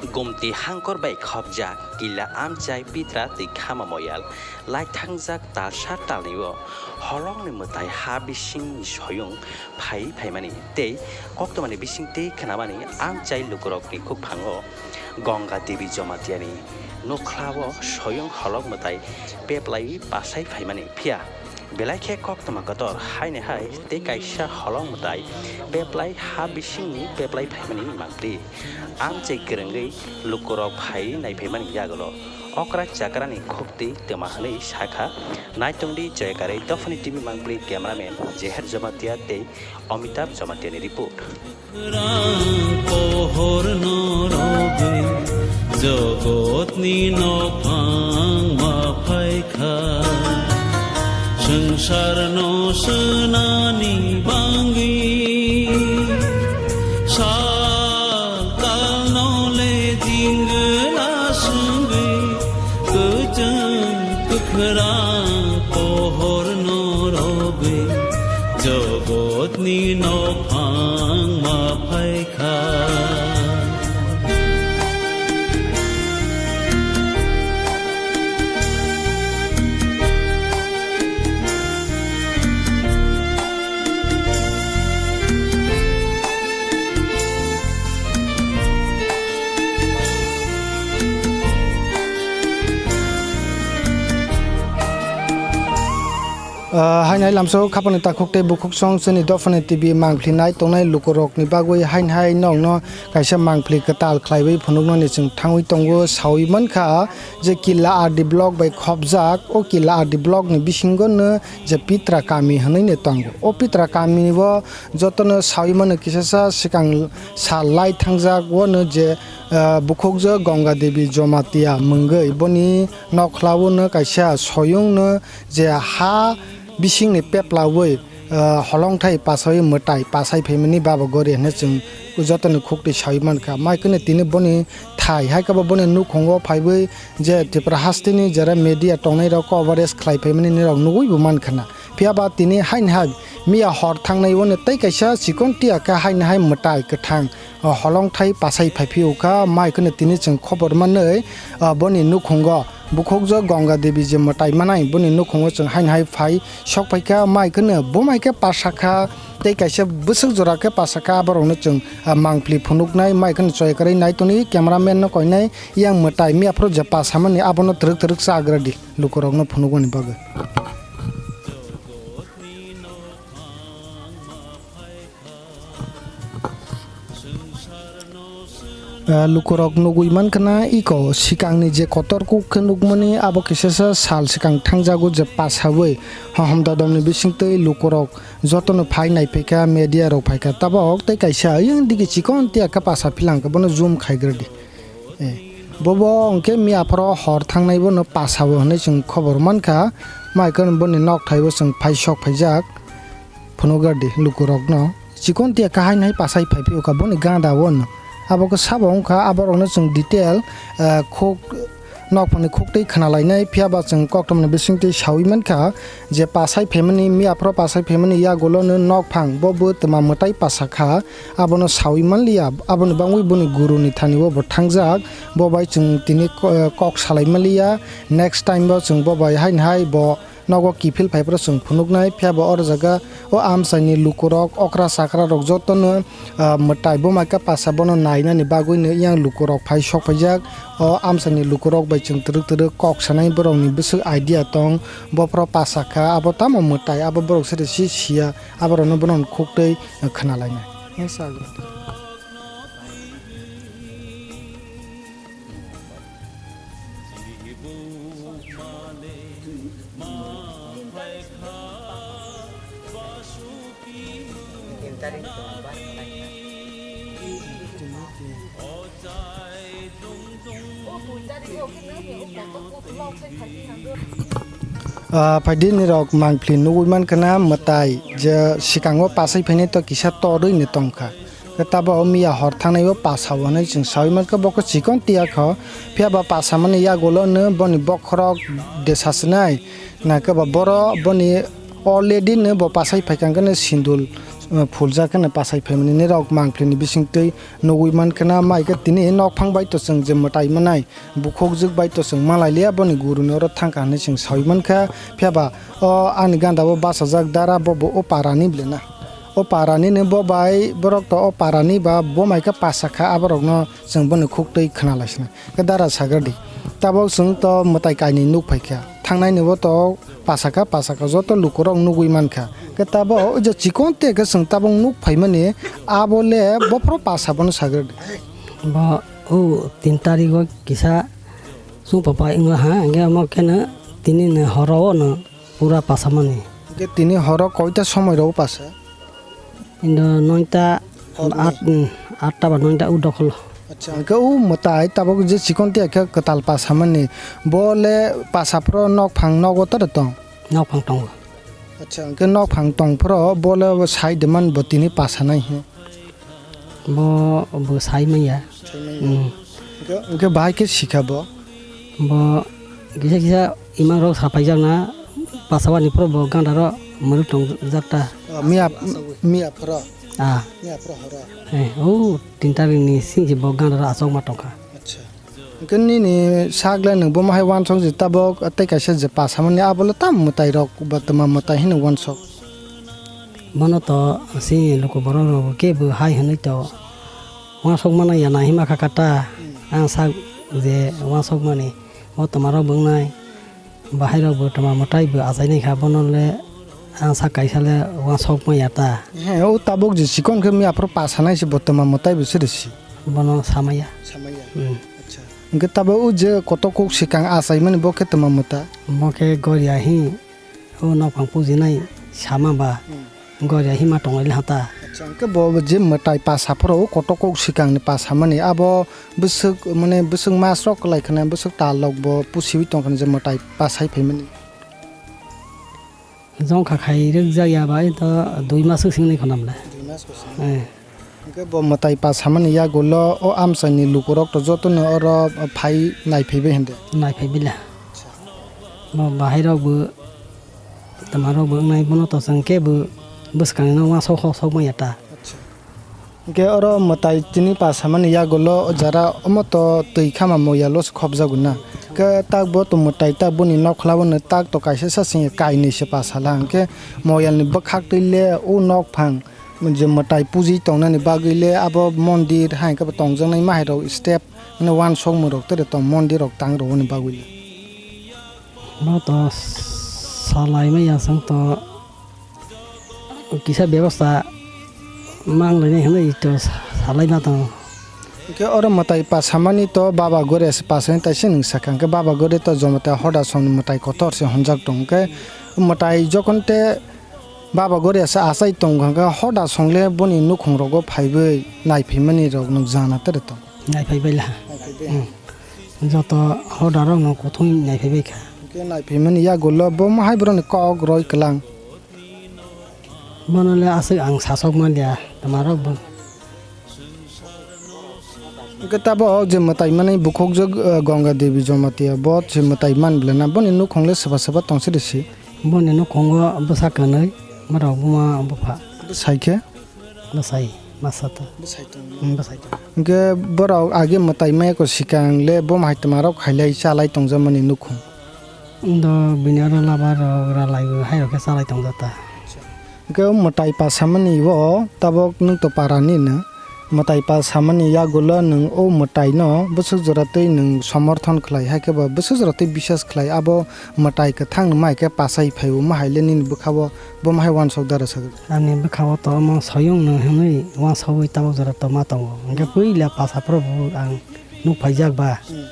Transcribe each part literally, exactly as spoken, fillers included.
Gumti hangkor bai khopjak killa amchai pitra twi khama moyal lai thangjak talsa talnio holongni mwtai ha bisingni soyung phai phaimani tei koktwmani bisingtwi khnamani amchai lukurokni khukphango Ganga Devi Jamatiani nokhlao soyung holong mwtai peplaiwi pasai phaimani phiya. Belai khe koktwma kotor haini hai tei kaisa holong mwtai peplai ha bisingni peplai phaimani mangpli. Amchai kwrwngwi lukurok phai naiphaimani yagulo okra chakrani khuktwi twma hwnwi sakha. Naitongdi Joyakarwi Dophani T V mangpli cameraman Jeher Jamatia tei Amitabh Jamatiani report. Rang pohor no robe, jogotni nokphang ma phaikha. Swngchar no swnani bangwi, sal tal no le jingla swngwi, kwchwng kwkhrang pohor no robe, jogotni nokphang ma phaikha. Ah, hainai lamso khapani takhuk tei bukhuk song chini Dophani T V mangphlinai tongnai lukurokni bagwi hainhai nokno kaisa mangphli kwtal khlaiwi phunuknani chwng thangwi tongo. Sawi mankha je Killa R D block bai khopjak, o Killa R D block ni bisingo no je Pitra kami hwnwi no tongo. O Pitra kami o jotono sawi mano kisasa swkang sal lai thangjak, o no je, ah, bukhukjak Ganga Devi Jamatia mungwi boni nokhlao no kaisa soyung no je ha bisingni peplawi, ah, holongthai pasawi mwtai pasai phaimani baba gori hwnwi chwng jotoni khuktwi sawi mankha. Mai kheno tini boni thai hai khe bo boni nukhungo phaiwi je Tripura hasteni jera media tongnai rok coverage khlai phaimani nirok nugwi bo mankha na. Phiya ba tini haini hai miya hor thangnai o no tei kaisa chikon tiya khe haini hai mwtai kwthang, o holongthai pasai phai phio kha, mai kheno tini chwng khobor manwi, ah, boni nukhungo bukhukjak Ganga Devi je mwtai manai boni nukhungo chwng haini hai phai sok phai kha, mai kheno bo mai khe pasa kha tei kaisa bwswk jora khe pasa kha, aborokno chwng, ah, mangpli phunuknai, mai kheno choi kwrwi nai toni cameraman no koinai yang mwtai miya phuru je pasa mani abono twrwk twrwk chagra di lukurokno phunukmani bagwi. Ah, lukurok nugwi mankha na iko, swkangni je kotor kuk khe nukmani, abo kisasa sal swkang thangjago je pasawi hohom dodom ni bisingtwi lukurok jotono phai naiphaikha, media rok phaikha, tabok tei kaisa ayang digi chikon tiya khe pasa philangkha, bono zoom khaigradi. Eh, bobo hwnkhe miya phoro hor thangnai bono pasao hwnwi chwng khobor mankha, mai kheno boni nokthaibo chwng phai sok phaijak. Phunukgadi lukurokno chikon tiya kahai nai pasai phai phiyokha boni ganda o no. Abo khe sabo wngkha, aborokno chwng detail, ah, khuk, nokphangni khuktwi khwnalainai, phiya ba chwng koktwmani bisingtwi sawi mankha je pasai phaimani, miya phoro pasai phaimani yagulo no nokphang bo bwtwma mwtai pasa kha, abono sawi manliya, aboni bangwi boni guruni thani o bo thangjak, bo bai chwng tini ko-, kok salai manliya, next time bo chwng bo bai haini hai bo nogo kiphil phai phuru chwng phunuknai, phiya bo oro jaga o amchaini lukurok, okra chakra rok jotono, ah, mwtai buma khe pasa bono nainani bagwino yang lukurok phai sok phaijak. O amchaini lukurok bai chwng twrwk twrwk kok sanai, borokni bwswk idea tong, bophoro pasa kha, abo tamo mwtai, abo borok sere si siya, aborokno bono khuktwi khwnalainai. Ah, phaidi nirok mangpli nugwi mankha na mwtai je swkango pasai phainai to kisa torwi ni tongkha. Khe tabo o miya hor thangnai o pasa hwnwi chwng sawi mankha, bo khe chikon tiya kho. Phiya ba pasa mani yagulo no boni bokhorok de sasinai. Na khe ba boro boni already no bo pasai phaikha hwnkhe no sindul uh, phuljak kheno pasai phaimani nirok mangpili ni bisingtwi nugwi mankha na, mai khe tini nokphang bai to chwng je mwtai manai, bukhukjwk bai to chwng malai liya, boni guru ni oro thangkha hinwi chwng sawi mankha. Phiya ba o ani ganda o bachajak dara bo, bo o para ni ble na. O para ni ni bo bai borok to o para ni ba bo mai khe pasa kha, aborok no chwng boni khuktwi khna lai sina. Khe dara sagar di. Tabok chwng to mwtai kainwi nuk phai kha. Thangnai ni bo to pasa kha, pasa kha, joto lukurok nugwi man kha. Khe tabok o je chikon te khe chwng tabok nuk phai mani, abo le bophro pasa bono sagar di. Bo o tin tarikh o kisa chwng papa wngla ha, hingke omo khe no tini ni horo o no pura pasa mani. Hingke tini horo koita somoi rok pasa? Indo noita, horni? At, mm, atta ba noita u dokholo. Acha, hingke u mwtai tabok je chikon tiya khe kwtal pasa mani, bo le pasa phro nokphang nogo tare tong? Nokphang tongo. Acha, hingke nokphang tong phro bo le sai de man bo tini pasa nai he? Bo, bo sai manya. Sai manya. Mm. Hingke, hingke bahai khe sikha bo? Bo kisa kisa imang rok sapai jak na, pasawani phro bo ganda ro mwnwi tong jak ta. Oh, miya, miya phro. Ah. Miya phro horo. Eh, o tin tarikh ni sing je bo ganda ro achok ma tong kha. Acha. Hingke nini sak le nwng bo ma hai wansok je tabok tei kaisa je pasa mani abo le tam mwtai rok ba twma mwtai hino wansok. Bono to chini luku borok rok kebo hai hinui to wansok mano ya nai hima kha kata. Hmm. Ang sak je wansok mani o twma rok bo wngnai. Bahai rok bo twma mwtai bo achai nai kha, bono le ang sak kaisa le wansok manya ta. He, o tabuk je chikon khe miya phuru pasa nai se bo twma mwtai bo se rw si. Bono samaya. Samaya. Hmm. Acha. Hingke tabuk o je kotok kok swkang achai mani bo khe twma mwtai? Bo khe goria hi, o nokphang puji nai sama ba. Hmm. Goria hima tongwi le hata. Acha, hwnkhe bo je mwtai pasa phoro o kotok kok swkang ni pasa mani abo bwswk, mane bwswk mas rok kwlai khna bwswk tal rok bo pusiwi tong khna je mwtai pasai phai mani. Jongkha khai rwk jak ya bai to dui mas swk sing nai khna mle. Dui mas bo sing. Eh. Hwnkhe bo mwtai pasa mani yagulo o amchai ni luku rok to joto no oro phai nai phai bai hwnkhe. Nai phai bila. Acha. Bo bahai rok bo Twma rok bo wngnai, bono to chwng kebo bwskang no uansuk hok sok manya ta. Acha. Hwnkhe oro mwtai tini pasa mani yagulo jara omo to twi khama moyalo se khopjago na. Hwnkhe tak bo to mwtai tak boni nokhla bono tak to kaisa sa sing kainwi se pasa la. Hwnkhe moyal ni bwkhak twi le o nok phang je mwtai puji tongnani bagwi le abo mondir hai khe bo tongjaknai mahai rok step mane uansuk mung rok tere tong mondir rok tang rwani bagwi le. Bo to salai maya chwng to kisa bebosta mang lainai hinwi to salai ma tongo. Hwnkhe oro mwtai pasamani to Baba Goria se pasani taisa nwng sakha, hwnkhe Baba Goria to Jamatia Hoda songni mwtai kotor se honjak tongo. Hwnkhe mwtai jokhon te Baba Goria se achai tongo, hwnkhe Hoda song le boni nukhung rogo phaiwi nai phaimani rok nwng jana tere tongo. Nai phai bai la. Nai phai bai. Hmm. Joto hoda rok no kuthung nai phai bai kha. Hwnkhe nai phaimani yagulo bo mahai borok ni kok roi kwlang. Bono le aswk ang sasok man ya twma rok bo. Hwnkhe tabok je mwtai mani bukhukjwk, eh, Ganga Devi Jamatia bo se mwtai man bwlai na boni nukhung le swba swba tong siri si. Boni nukhungo bwsa kwnwi borok buma bupha. Bwsai khe? Bwsai, masa to. Bwsai tong. Hmm, bwsai tong. Hwnkhe borok age mwtai maya ko swkang le bo hai twma rok khailai chalai tongjakmani nukhung. Ndo bini oro laba rok ralai bo hai rok khe chalai tongjak ta. Hwnkhe o mwtai pasamani o tabok nwng to para ni no. Mwtai pasamani yagulo nwng o mwtai no bwswk jora twi nwng somorthon khlai, hai khe bo bwswk jora twi biswas khlai, abo mwtai kwthang no mai khe pasai phai o, mahai le nini bwkha o bo mahai uansuk dara sagwi. Ani bwkha o to omo soyung no hwnwi uansugwi tabok jora to ma tongo. Hwnkhe puila pasa phuru bo ang nuk phaijak ba. Hmm.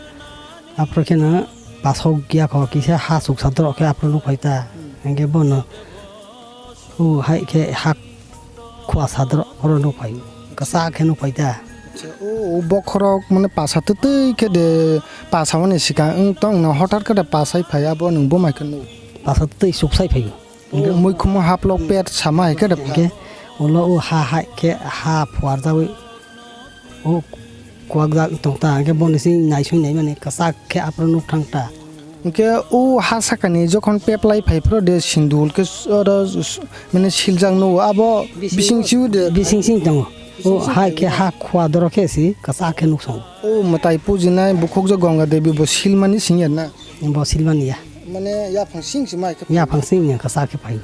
Aphuru kheno pasok ya kho kisa ha suksa dorok khe aphuru nuk phai ta. Hmm. Hwnkhe bono o hai khe ha khua sadrok oro nuk phai. Kwchak khe nuk phai ta. Acha, o, o bokhorok mane pasa twtwi khe de pasa mani swkang wng tong no hothar khe de pasai phai abo nwng bo mai khe nuk. Pasa twtwi suksai phai. O, muikhumo haplok pet sama hai khe de pha. Hwnkhe ulo o ha hai khe ha phuarjawi o kuakjak tong ta, hwnkhe boni simi naisui naimani kwchak khe aphuru nuk thang ta. Hwnkhe o ha sakani jokhon peplai phai phro de sindul khe s-, oro s-, mane siljak nugo abo bising sing si de. Bising sing tongo. O bising sing hai khe tongo. Ha khua doro khe si kwchak khe nuk songo. O mwtai pujinai bukhukjak Ganga Devi bo silmani sing ya na? Bo silmani ya. Mane yaphang sing si mai khe. Yaphang sing ya kwchak khe phai.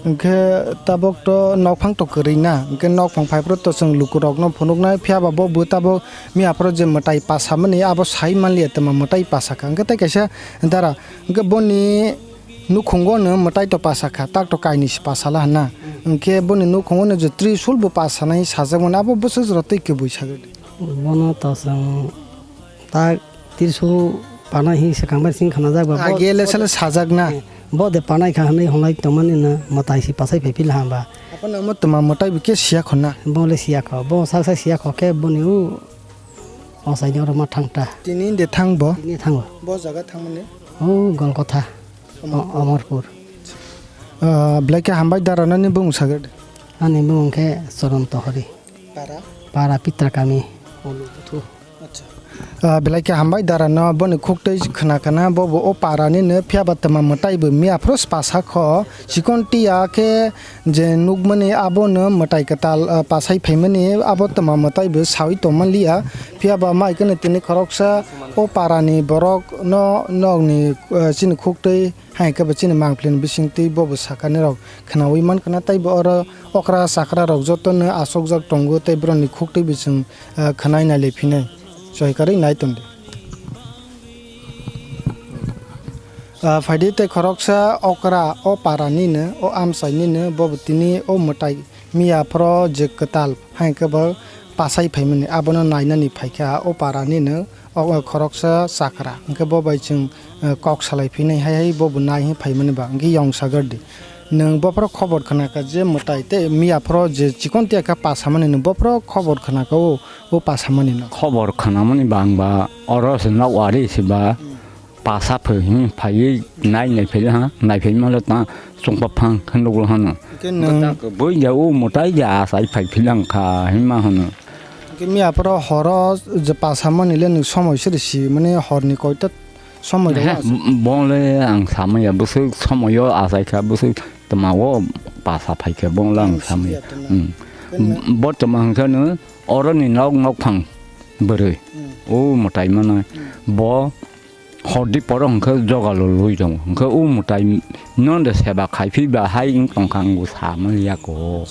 Hwnkhe tabok to nokphang to kwrwi na, hwnkhe nokphang phai phro to chwng lukurokno phunuknai, phiya ba bo bo tabok miya phro je mwtai pasamani abo sai manliya twma mwtai pasakha. Hwnkhe tei kaisa dara, hwnkhe boni nukhungo no mwtai to pasakha, tak to kainwi se pasala hwnna. Hwnkhe boni nukhungo no je trisul bo pasanai sajakmani abo bwswk jora tei kwbui sagwi. Bono to chwng tak trisul panai hi swkang bai sing khanajak ba bo. Age le sale sajak na. Eh, bo de panai kha hwnwi hwnlai tongmani no mwtai si pasai phai phila hamba. Aphano omo twma mwtai bo khe siya khona. Bo le siya kho, bo sak sak siya kho khe boni o osaini oro ma thang ta. Tini de thang bo. Tini thango. Bo jaga thangmani. O Golkotha. Amarpur. O, Amarpur. Ah, belai khe hambai dara nani bung sagade. Ani bung khe Choron Tohori. Para? Para Pitra kami. Olu buthu. Acha. Ah, belai khe hambai dara no boni khuktwi khna khna bo bo o para ni no phiya ba twma mwtai bo miya phro pasa kho chikon tiya khe je nukmani abo no mwtai kwtal, ah, pasai phaimani abo twma mwtai bo sawi tongma liya phiya ba mai khe no tini khoroksa o para ni borok no nog ni, ah, chini khuktwi Hai khe bo chini mangpili ni bising twi bo bo sakani rok khwnaui man khwna tei bo oro okra chakra rok joto no achukjak tongo tei borok ni khuk twi bo chwng, ah, khwnai nai le phinai choi karwi nai tong di. Ah, phaidi tei khoroksa okra o para ni no o amchai ni no bo bo tini o mwtai miya phoro je kwtal hai khe bo pasai phaimani abono nainani phaikha o para ni no. O, o khoroksa chakra, hwnkhe bo bai chwng, eh, kok salai phinai hai hai bo bo nai hwnwi phaimani ba, hwnkhe yong sagar di. Nwng bophoro khobor khna kha je mwtai tei miya phoro je chikon tiya kha pa samani, nwng bophoro khobor khna kha o, o pa samani no. Khobor khnamani ba ang ba oro se nok wari se ba. Hmm. Pa sa phai hwnwi phaiwi nai nai phai ha, nai phai mano ta chwngpa phang khe nuklo hano. Hwnkhe nwng bui ja o mwtai ja asai phai philang kha hwnma hano. Hwnkhe miya phoro horo je pa samani le nwng somoi se risi, mane horni koita somoi rw? Ehe, bong le ang samaya bwswk somoyo achai kha, bwswk twma o pa sa phai kha, bong le ang samaya. Hmm. Bo twma hwnkhe no oro ni nok, nok phang bwrwi. Hmm. O mwtai mano. Hmm. Bo Hordi poro hwnkhe jogalo lui tongo. Hwnkhe o mwtai no de seba khai phi ba hai wng tong kha, ang bo sa man ya ko.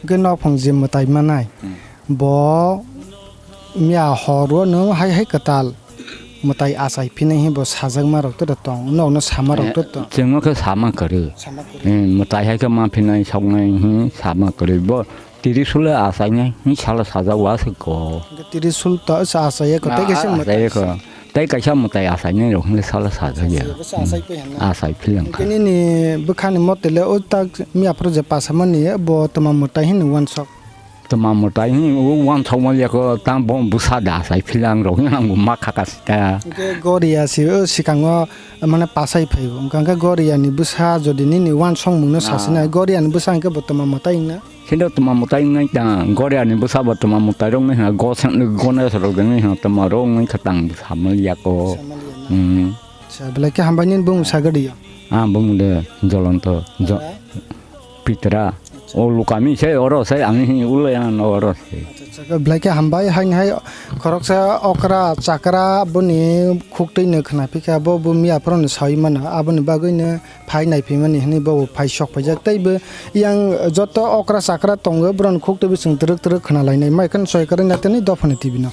Hwnkhe nophang je mwtai manai, hmm, bo miya horo no hai hai kwtal mwtai achai phinai hwnwi bo sajakma rok to tong, nokno sama rok to tong. Eh, chwngno khe sama kwrwi. Sama kwrwi. Hmm, mwtai hai khe ma phinai soknai hwnwi sama kwrwi. Bo Tirisul le achainai, hwnwi salo sajak o aswk ko. Hwnkhe tirisul to sa achai ya ko, tei kaisa mwtai achai ya ko. Tei kaisa mwtai achainai rok hwnwi salo sajak ya. Achai ya, bwsa achai pai hwnna. Achai philang kha. Hwnkhe nini bwkhani mote le o tak miya phuru je pasamani bo twma mwtai hwnwi uansuk. Twma mwtai hwnwi uansuk man ya ko, tamo bo bwsa da achai philang rok hwnwi ang bo ma kha kasi ta. Hwnkhe goriya si o swkango mane pasai phai o. Hwnkhe goriya ni bwsa jodi nini uansukmung no sasinai, goriya ni bwsa hwnkhe bo twma mwtai wngna. Kheno twma mwtai wngnai ta, goriani bwsabo twma mwtai rok wngwi hwnna, goseng, gones rok wngwi hwnna, twma rok wngwi kha tang samaliya ko. Samaliya na. Hmm. Acha, belai khe hambai nini bumung sagadi ya? Ah, bumung de Jolonto, Jo-, Pitra? Pitra. Acha. O lukami se oro se, ang hini ulo yang no oro se. Acha, acha, belai khe hambai, haini hai khoroksa okra, chakra, boni khuktwi no khna phikha, bo, bo miya phoro no sawi mano, aboni bagwi no phai naiphimani hwnwi bo phai sok phaijak. Tei bo yang joto okra chakra tongo, borokni khuktwi bising twrwk twrwk khna lainai. Mai kheno soi kwrwng na tini dophani T V no.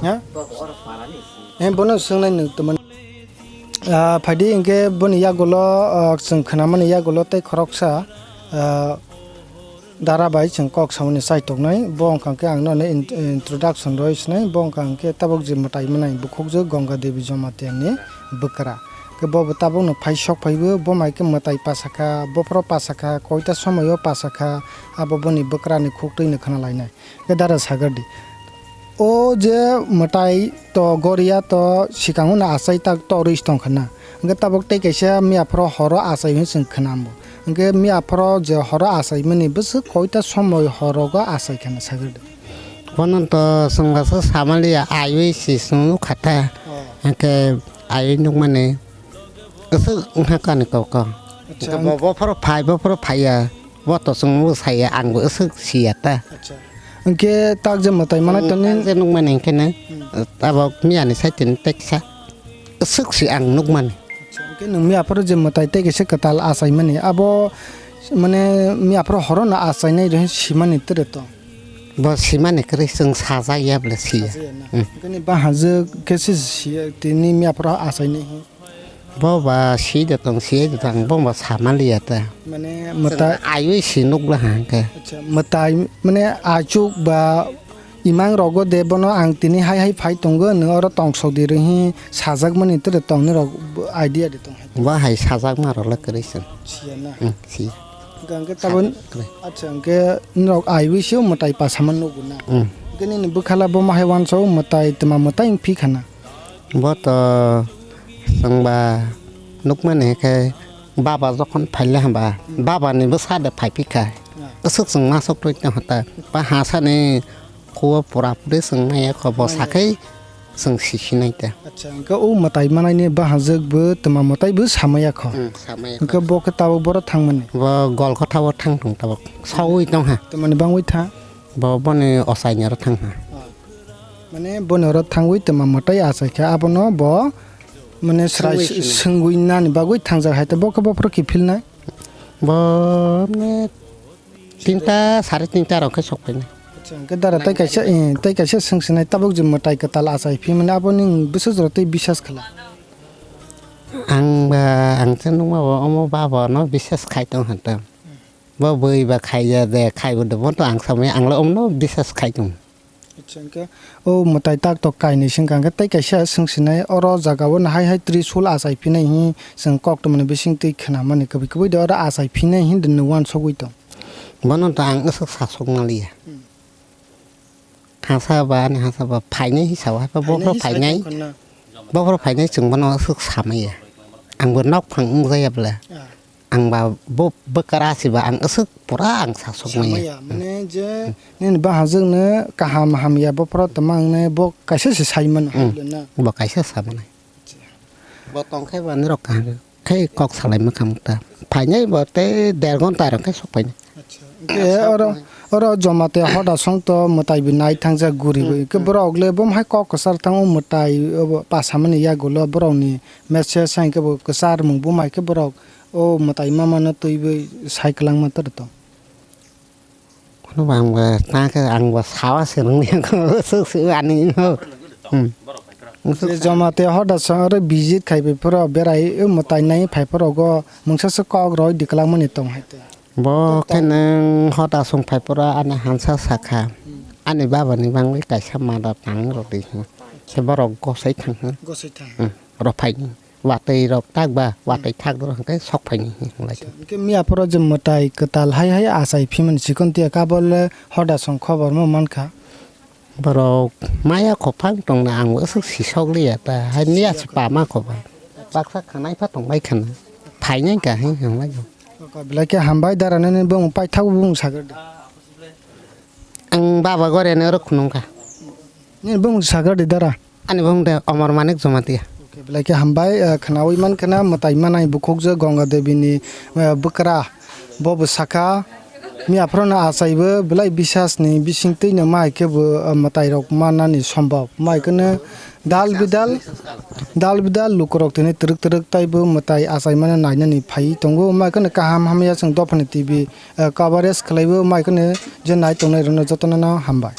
Ha? He bono swngnai nwng tongmani. Ah, phaidi hinkhe boni yagulo, ah, chwng khnamani yagulo tei khoroksa, ah, Dara bai chwng kok samani chaitoknai, bo wngkha khe ang nono in-, introduction rwui swnai, bo wngkha khe tabuk je mwtai mwnai bukhukjwk Ganga Devi Jamatia ni bwkra. Khe bo bo tabukno phai sok phaibo, bo mai khe mwtai pasakha, bophoro pasakha, koita somoio pasakha, abo boni bwkrani khuktwino khna lainai. Khe dara sagardi. O je mwtai to goria to swkango no achai tak torwi tongkha na. Hwnkhe tabuk tei kaisa miya phoro horo achai hwnwi chwng khna bo. Hwnkhe miya phoro je horo achaimani bwswk koita somoi horogo achai khna sagardi. Bono to chwng bwswk samaliya, aiwi si chwng nukha ta. Oh. Hwnkhe aiwi nukmani aswk wngkha kani kok kok. Acha, hwnkhe bo, ang- bophoro phai, bophoro phaiya, bo to chwngno saya, angbo aswk siya ta. Acha. Hwnkhe tak je mwtai manai tongni. Tak je nukmani hwnkhe no, hmm, tabok miyani side ni teksa aswk si ang nukmani. Acha, hwnkhe nwng miyaphoro je mwtai tei kaisa kwtal achaimani, abo mane miyaphoro horono achainai rw simani tere to. Bo simani kwrwi chwng sajak ya bwle siya. Sajak ya na? Hmm. Hwnkhe ni bahajwk khe se siya, tini miyaphoro achainai hi? Bo ba si de tong, siya de tong, bo ba samaliya ta. Mane mwtai. Chwng aiwi si nukla ha hwnkhe. Acha, mwtai mane achuk ba imang rogo de bono ang tini hai hai phai tongo, nwng oro tongsok di rw hi sajakmani tere tongni rok idea de tong hai. Bo hai sajakma rok le kwrwi chwng. Siya na? Hmm, siya. Hwnkhe tabuk, kwrwi. Acha, hwnkhe norok aiwi se mwtai pasaman nugo na? Hmm. Hwnkhe nini bwkhala bo ma hai uansuk mwtai twma mwtai wng phi khana? Bo to chwngba nukmani khe baba jokhon phaile hwnba, hmm, baba ni bwsa de phai phi kha. Ah. Aswk chwng ma sok twi tong hata. Ba ha sani khuo pura puri chwng maya kho bo. Maya. Sakhai chwng sisinai ta. Acha, hwnkhe o mwtai manaini bahajwk bo twma mwtai bo samaya kho. Hmm, samaya kho. Hwnkhe bo khe tabuk boro thangmani? Bo gol kotha o thang thung tabuk. Sawi tong ha. Twmani bangwi tha? Bo boni ochaini oro thang ha. Ah. Mane boni oro thangwi twma mwtai achai khe abono bo mane chwrai swngwi sinai. Swngwi nani bagwi thangjak hai to bo khe bophoro kiphilnai? Bo mane tinta, sare tinta rok khe sok phainai. Acha, hwnkhe dara tei kaisa, eh, tei kaisa swng sinai, tabuk je mwtai kwtal achai phi mane aboni bwswk jora tei bisas khala? Ang ba, ang se nukma bo omo baba no bisas khai tong han tong. Bo bui ba khaiya de, khaibo de, bo to ang samaya, ang le omo no bisas khai tong. Acha, hwnkhe o mwtai tak tok kainwi se wngkha, hwnkhe tei kaisa swng sinai, oro jaga o hai hai trisul achai phinai hi chwng koktwmani bising twi khna mani, kwbwi kwbwi de oro achai phinai hin de nw uansugwi tong. Bono to ang aswk sasok maliya. Hmm. Hasa ba ani hasa ba phainai hi sao, hai pha. Phainai bophoro hi sao phainai. Tong kha na? Bophoro phainai chwng bono aswk samaya. Ang bo nok phang wngjaya bwle. Ah. Ang ba bo bwkra si ba ang aswk pura ang sasok maya. Samaya, mane je nini bahajwkno kaham hamya bophoro tongma wngnai bo kaisa se sai mano. Hmm. Hai le na? Bo kaisa sa mano. Acha. Bo tong khe ba nirok kaham khe kok salai ma kha ta. Phainai bo tei der gonta rok khe sok phainai. Acha. Hwnkhe oro, oro joma tei hoda song to mwtai bo nai thangjak guri bo. Hmm, hwnkhe hmm. Borok le bo hai kok kwchar thango mwtai obo pasamani yagulo borokni message hai khe bo kwchar mung bo mai khe borok o mwtai mama no twiwi sai kwlangma tere to. Phano ba ang ba ta khe ang ba sawa se nang ya ko suk suk ani ho. Hmm. Je joma tei hoda song oro visit khai bai phoro berai o mwtai nai phai phoro go mungsa se kok roi di kwlangmani tong hai te. Bo khe nwng hoda song phai phoro ani hansa sakha. Hmm. Ani baba ni bangwi kaisa mada tang rw di. Se borok gosai thang ha. Gosai thang. Hmm. Rw phai ni. Watwi rok tak ba, watwi thak rok hwnkhe sok phaini hinwi lai. Hwnkhe miya phoro je mwtai kwtal hai hai achai phimani chikon tiya khe abo le hoda song khobor ma mankha. Borok maya khophang tongna ang aswk sisok liya ta, hai niya si pama khoba. Baksa khanai pha tongbai khana. Phainai ka hin hinlai. Belai khe hambai dara nini bumung paithak bumung sagir de. Ang baba gore ne oro khunung kha. Nini bumung sagir de dara. Ani bumung de Omor Manik Jamatia. Okay, belai khe hambai, eh, khnaui man khna mwtai manai bukhukjak Ganga Devi ni, eh, bwkra. Bo bo sakha, miya phoro no achai bo belai bisas ni bising twi no ma hai khe bo, eh, mwtai rok manani sombok. Ma hai kheno dal bidal, dal bidal lukurok tini twrwk twrwk tai bo mwtai achai mano nainani phai tongo. Ma hai kheno kaham hamya chwng dophani T V, eh, coverage khlai bo ma hai kheno je nai tongnai rok no jotono no hambai.